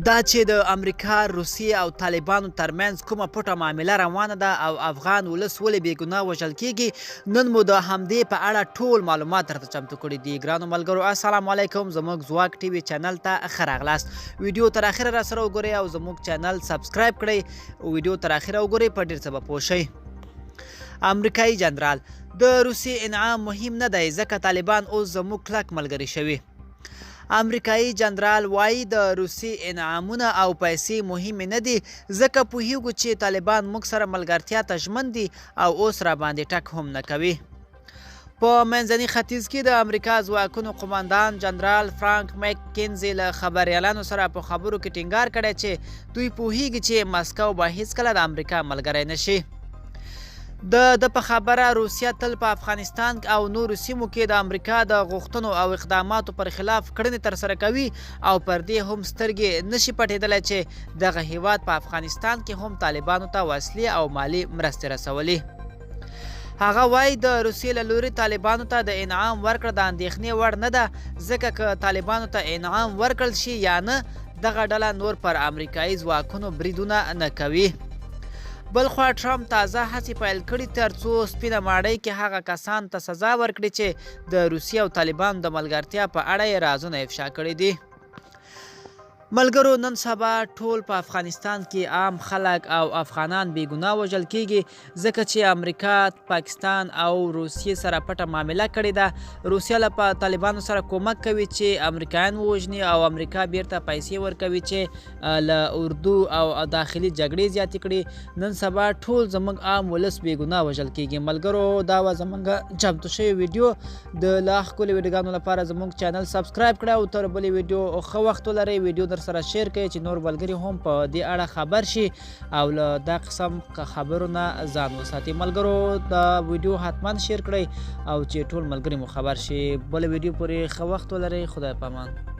دا چې د امریکا، روسیې او طالبانو ترمنځ کومه پټه معامله روانه ده او افغان ولس ولې بې ګناه وژل کیږي، نن مو د همدې په اړه ټول معلومات درته چمتو کړي دي. ګرانو ملګرو السلام علیکم، زموږ ځواک ټي وي چینل ته ښه راغلاست. ویډیو تر اخره را سره وګورئ او زموږ چینل سبسکرایب کړئ. ویډیو تر اخره وګورئ، په ډیر څه به پوه شئ. امریکایي جنرال: د روسیې انعام مهم نه دی، ځکه طالبان اوس زموږ کلک ملګري شوي. امریکایي جنرال وایي د روسیې انعامونه او پیسې مهمې نه دي، ځکه پوهیږو چې طالبان موږ سره ملګرتیا ته ژمن دي او اوس راباندې ټک هم نه کوي. په منځني ختیځ کې د امریکا ځواکونو قوماندان جنرال فرانک مک کینزي له خبریالانو سره په خبرو کې ټینګار کړی چې دوی پوهیږي چې مسکو به هیڅکله د امریکا ملګری نشي. د ده په خبره روسیه تل په افغانستان او نورو سیمو کې د امریکا د غوښتنو او اقداماتو پر خلاف کړنې ترسره کوي او پر دې هم سترګې نشي پټېدلی چې دغه هیواد په افغانستان کې هم طالبانو ته وسلې او مالي مرستې رسولي. هغه وایي د روسیې له لوري طالبانو ته د انعام ورکړه د اندېښنې وړ نه ده، ځکه که طالبانو ته انعام ورکړل شي یا نه، دغه ډله نور پر امریکایي ځواکونو بریدونه نه کوي. بلخوا ټرمپ تازه هڅې پیل کړي ترڅو سپینه ماڼۍ کې هغه کسان ته سزا ورکړي چې د روسیې او طالبانو د ملګرتیا په اړه یې رازونه افشا کړي دي. ملګرو نن سبا ټول په افغانستان کې عام خلک او افغانان بې ګناه وژل کیږي، ځکه چې امریکا، پاکستان او روسیې سره پټه معامله کړې ده. روسیه له طالبانو سره کومک کوي چې امریکایان ووژني او امریکا بیرته پیسې ورکوي چې له اردو او داخلي جګړې زیاتې کړي. نن سبا ټول زموږ عام ولس بې ګناه وژل کیږي. ملګرو دا وه زموږ چمتو شوې ویډیو. د لا ښکلو ویډیوګانو لپاره زموږ چینل سبسکرایب کړئ او تر بلې ویډیو ښه وخت ولرئ. ویډیو در سره شیر کړئ چې نور ملګري هم په دې اړه خبر شي او له دا قسم خبرو نه ځان وساتي. ملګرو دا ویډیو حتما شیر کړئ او چې ټول ملګري مو خبر شي. بله ویډیو پورې ښه وخت ولرئ. خدای پامان.